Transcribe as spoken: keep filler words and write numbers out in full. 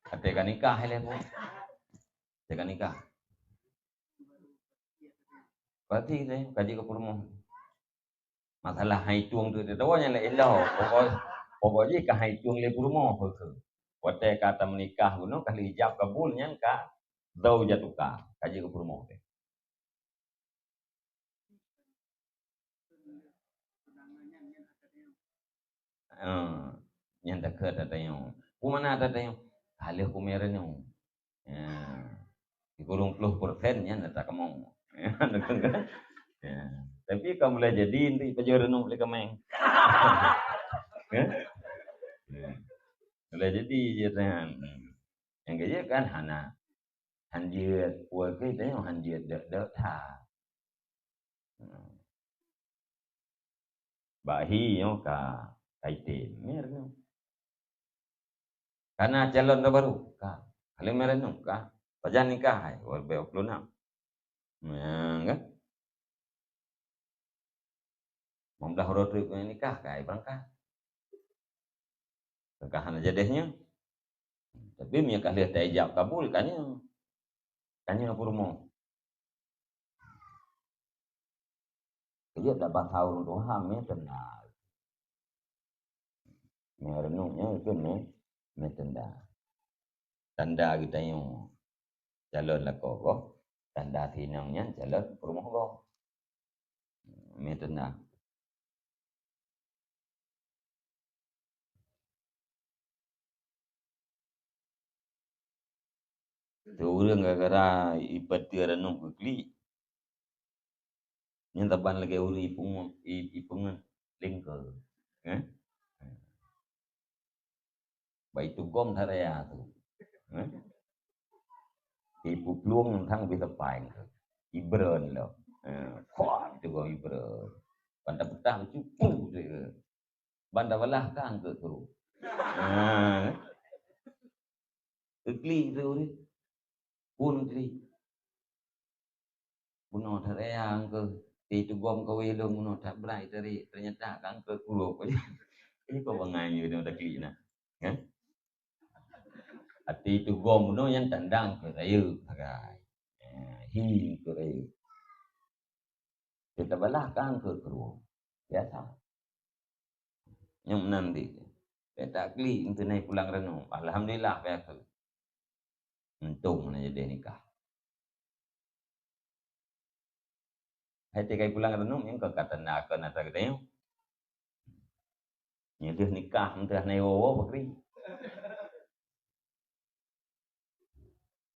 Até ka nikah ilèe pun. Até ka nikah. Berarti teuh ka jeuet keu peurumoh. Masalah han itueng tu teuh nyan laén lom. Pokok, pokok jih ka han itueng lé peurumoh keu. Watèe ka tameunikah bunoe ka lheuh ijab kabul nyan ka zaujatuka, ka jeuet keu peurumoh teuh. Ah, nyan takheun ata tanyoe. Peue makna ata tanyoe? Ka lheuh kumè reunong. Ya. Sikureueng ploh persen nyan ata kamoe. Ya. Tapi ka mulai jadi nanti pajoh reunong lé kamoe. Ya. Ya. Mulai jadi je tanyoe. Nyang keu jeuet kan hana. Han jeuet, peue keuh tanyoe han jeuet deuek-deuek that. Bak hi nyoe ka, ka item, mè reunong. Ka na calon tabaru, ka. Ka lheuh mè reunong, ka. Pajan nikah hai, dua ribu dua puluh enam. Nah, kan? Limong blaih uroe trép nikah, ka hai beurangkat. Ka hana jadeh nyoe. Tapi meunyoe ka lheuh taijab kabul, ka nyoe. Ka nyoe peurumoh. Keu jeuet dak basa ureueng tuha mè tanda. Mè reunong nyan keuh mè, mè tanda. Tanda geutanyoe calon lakoe gob, tanda si inong nyan calon peurumoh gob. Mè tanda. Teu ureueng gara-gara ipeuteu reunong keu klik. Nyan saban lagèe ureueng ipeungeut, i-, ipeungeut lingkeu. Eh? Bak itugom that raya tu. Eh? Ipuplueng thang bit sapai tu. Ibreun lom. Eh, kuah itugom ibreun. Ban tapeutah cupu tu. Ban tabalah kang keu kru. Ha. Keu klik tu ni. Pun klik. Bunoe that raya keu. Ti tugom kawé lôn bunoe that brat tadi. Ternyata kang keu kru. Ini kau bangai ni udah klik nah. Kan? Ati tugom bunoe nyan tandang keu rayeuk sagai. Eh, hi keu rayeuk. Kita balah kang keu kru. Biasa. Nyang meunan di. Beta klik untuk naik pulang renung. Alhamdulillah, biasa. Untung na jadi nikah. Hai tikai pulang renung, nyang ka tanda ke nata gede. Nyeudeuh nikah, mentah naik wowo bakri.